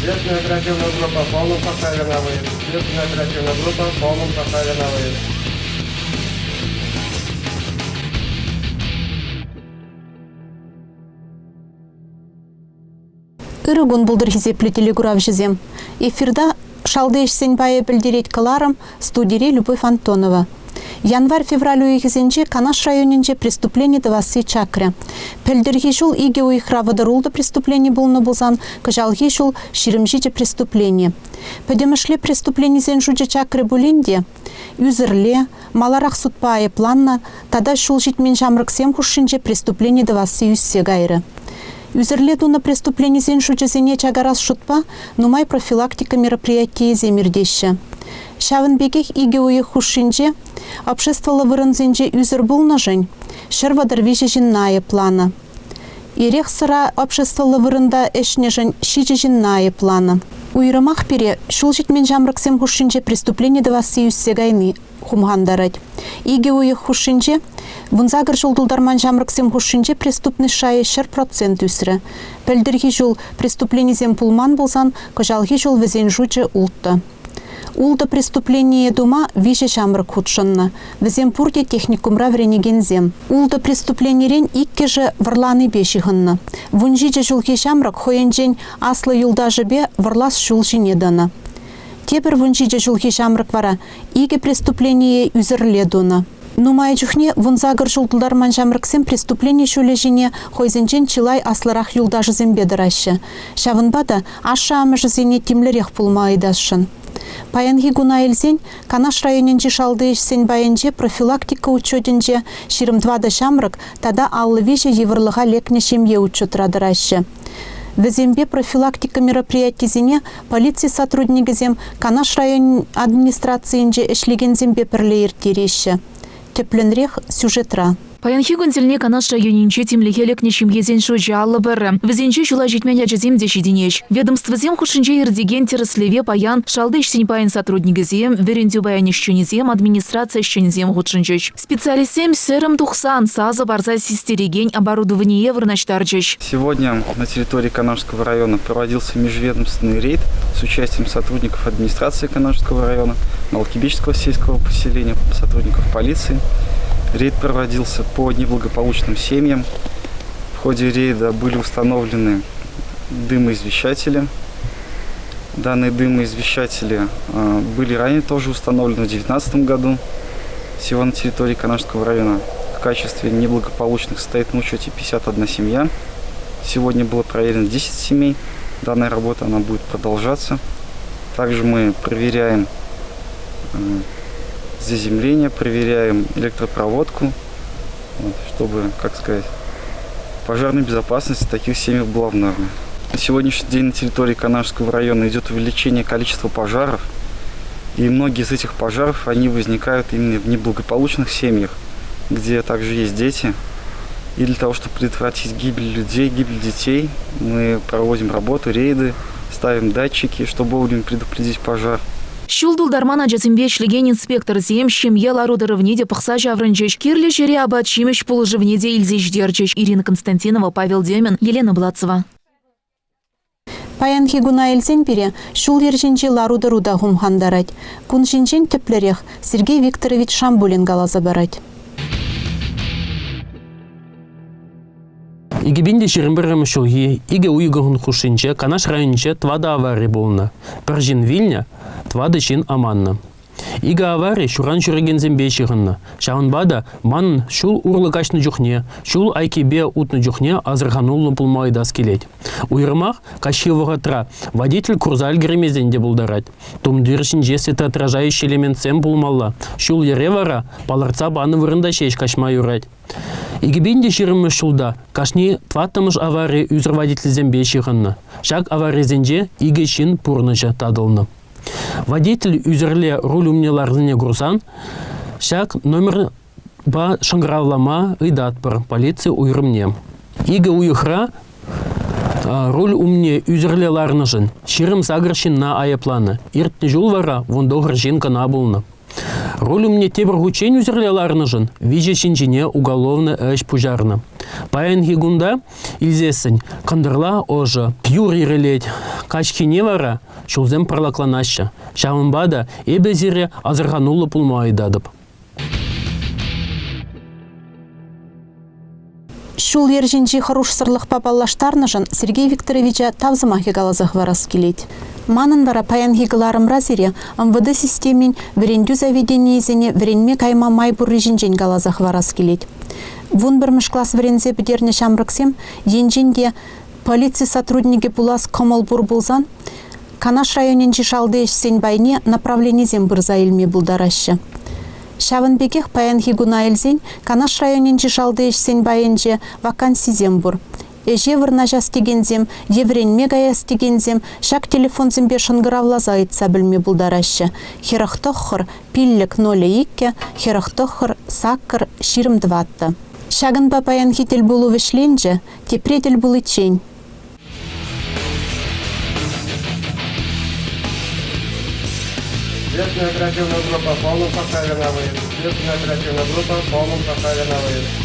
Следственная оперативная группа в полном составе на выезд. Следственная оперативная группа в полном составе на выезд. Ырӑ кун пултӑр хисеплӗ телекуравҫӑсем. Эфирта шалти ӗҫсен пайӗ пӗлтерет кӑларӑм студире Любовь Антонова. Январь-февраль уйӑхӗсенче Канаш районӗнче преступлени тӑвасси чакрӗ. Пӗлтӗрхи ҫул икӗ уйӑхра вӑтӑр ултӑ преступлени пулнӑ пулсан, кӑҫалхи ҫул 27 преступлени. Пӗтӗмӗшле преступленисен шучӗ чакрӗ пулин те, ӳсӗрле, маларах судпа айӑпланнӑ тата ҫул ҫитмен ҫамрӑксем хушшинче преступлени тӑвасси ӳссе кайрӗ. Ӳсӗрле тунӑ преступленисен шучӗсене чакарас шутпа нумай профилактика мероприятийӗсем иртеҫҫӗ. Ҫавӑн пекех икӗ уйӑх хушшинче обществӑллӑ вырӑнсенче ӳсӗр пулнӑшӑн 133 ҫынна айӑпланӑ. Эрех-сӑра обществӑллӑ вырӑнта ӗҫнӗшӗн ҫичӗ ҫынна айӑпланӑ. Уйрӑмах пире ҫул ҫитмен ҫамрӑксем хушшинче преступлени тӑвасси ӳссе кайни хумхантарать. Икӗ уйӑх хушшинче 18 ҫул тултарман ҫамрӑксем хушшинче преступность шайӗ 100% ӳсрӗ. Пӗлтӗрхи ҫул преступленисем пулман пулсан кӑҫалхи ҫул вӗсен шучӗ улттӑ. Ултӑ преступление тума виҫӗ ҫамрӑк хутшӑннӑ. Вӗсем пурте техникумра вӗренекенсем. Ултӑ преступленирен иккӗшӗ вӑрланипе ҫыхӑннӑ. 17 ҫулхи ҫамрӑк хӑйӗнчен аслӑ юлташӗпе вӑрлас ҫул ҫине тӑнӑ. Тепӗр 17 ҫулхи ҫамрӑк вара икӗ преступление ӳсӗрле тунӑ. Нумай чухне 18 ҫул тултарман ҫамрӑксем преступлени ҫулӗ ҫине хӑйсенчен чылай аслӑрах юлташӗсемпе тӑраҫҫӗ. Ҫавӑнпа та ашшӗ-амӑшӗсене тимлӗрех пулма ыйтасшӑн. Паянхи куна илсен Канаш районӗнчи шалти ӗҫсен пайӗнче профилактика учетӗнче 24 ҫамрӑк тата 53 йывӑрлӑха лекнӗ ҫемье учетра тӑраҫҫӗ. Вӗсемпе профилактика мероприятисене полици сотрудникӗсем Канаш район администрацийӗнче ӗҫлекенсемпе пӗрле ирттереҫҫӗ. Тӗплӗнрех сюжетра. Паянхи кун тӗлне Канаш районӗнче тимлӗхе лекнӗ ҫемьесен шучӗ 51. Вӗсенче ҫула ҫитмен ачасем те ҫитӗнеҫ. Ведомствӑсем хушшинче иртекен тӗрӗслеве паян шалти ӗҫсен пайӗн сотрудникӗсем, вӗрентӳ пайӗн ӗҫченӗсем, администраци ӗҫченӗсем хутшӑнчӗҫ. Специалистсем сӗрӗм тухсан сасӑ парса систерекен оборудование вырнаҫтарчӗҫ. Сегодня на территории Канашского района проводился межведомственный рейд с участием сотрудников администрации Канашского района, Малкибечского сельского поселения, сотрудников полиции. Рейд проводился по неблагополучным семьям. В ходе рейда были установлены дымоизвещатели. Данные дымоизвещатели были ранее тоже установлены в 2019 году. Всего на территории Канашского района в качестве неблагополучных стоит на учете 51 семья. Сегодня было проверено 10 семей. Данная работа она будет продолжаться. Также мы проверяем заземление, проверяем электропроводку, чтобы, как сказать, пожарная безопасность таких семей была в норме. На сегодняшний день на территории Канашского района идет увеличение количества пожаров. И многие из этих пожаров, они возникают именно в неблагополучных семьях, где также есть дети. И для того, чтобы предотвратить гибель людей, гибель детей, мы проводим работу, рейды, ставим датчики, чтобы вовремя предупредить пожар. Ҫул тултарман ачасемпе ӗҫлекен инспекторсем ҫемье лару-тӑрӑвне те пӑхса ҫаврӑнчӗҫ. Кирлӗ ҫӗре апат-ҫимӗҫ пулӑшӑвне те илсе ҫитерчӗҫ. Ирина Константинова, Павел Демин, Елена Блацева. Паянхи куна илсен пире ҫул-йӗр ҫинчи лару-тӑру та хумхантарать. Кун ҫинчен тӗплӗрех Сергей Викторович Шамбулин каласа парать. 2021 ҫулхи икӗ уйӑхӑн хушшинче Канаш районӗнче тӑватӑ авари пулнӑ. Пӗр ҫын вилнӗ, тӑватӑ ҫын аманнӑ. Икӗ авари ҫуран ҫӳрекенсемпе ҫыхӑннӑ. Ҫавӑнпа та манӑн ҫул урлӑ каҫнӑ чухне, ҫул айккипе утнӑ чухне асӑрхануллӑ пулма ыйтас килет. Уйрӑмах каҫхи вӑхӑтра водитель курса ӗлкӗрмесен те пултарать. Тумтир ҫинче светоотражающий элементсем пулмалла. Ҫул-йӗре вара палӑртса панӑ вырӑнта ҫеҫ каҫма юрать. 2020 ҫулта кашни тӑваттӑмӗш авари ӳсӗр водительсемпе ҫыхӑннӑ. Ҫак аварисенче икӗ ҫын пурнӑҫӗ татӑлнӑ. Водитель ӳсӗрле руль умне ларнине курсан ҫак номерпа шӑнкӑравлама ыйтатпӑр полици уйрӑмне. Икӗ уйӑхра руль умне ӳсӗрле ларнӑшӑн 28 ҫынна айӑпланӑ. Иртнӗ ҫул вара 19 ҫын кӑна пулнӑ. Руль умне тепӗр хутчен ӳсӗрле ларнӑшӑн виҫӗ ҫын ҫине уголовнӑй ӗҫ пуҫарнӑ. Паянхи кунта илсессӗн кӑнтӑрла ӑшӑ, юр ирӗлет, каҫхине вара ҫулсем пӑрлакланаҫҫӗ. Ҫавӑнпа та эпӗ сире асӑрхануллӑ пулма ыйтатӑп. Ҫул-йӗр ҫинчи хӑрушсӑрлӑхпа паллаштарнӑшӑн Сергей Викторовича тав сӑмахӗ каласа хӑварас килет. Манӑн вара паянхи кӑларӑмра сире МВД системин вӗрентӳ заведенийӗсене вӗренме кайма май пурри ҫинчен каласа хӑварас килет. Вунпӗрмӗш класс вӗренсе пӗтернӗ ҫамрӑксем енчен те полици сотрудникӗ пулас кӑмӑл пур пулсан Канаш районӗнчи шалти ӗҫсен пайне направленисем пырса илме пултараҫҫӗ. Ҫавӑн пекех паянхи куна илсен Канаш районӗнчи шалти ӗҫсен пайӗнче вакансисем пур. Ӗҫе вырнаҫас текенсем е вӗренме каяс текенсем ҫак телефонсемпе шӑнкӑравласа ыйтса пӗлме пултараҫҫӗ: 49 5 02 49 8 24. Ҫакӑнпа паянхи тӗлпулу вӗҫленчӗ, тепре тӗл пуличчен. Следственная оперативная группа в полном составе на выезд. Следственная оперативная группа в полном составе на выезд.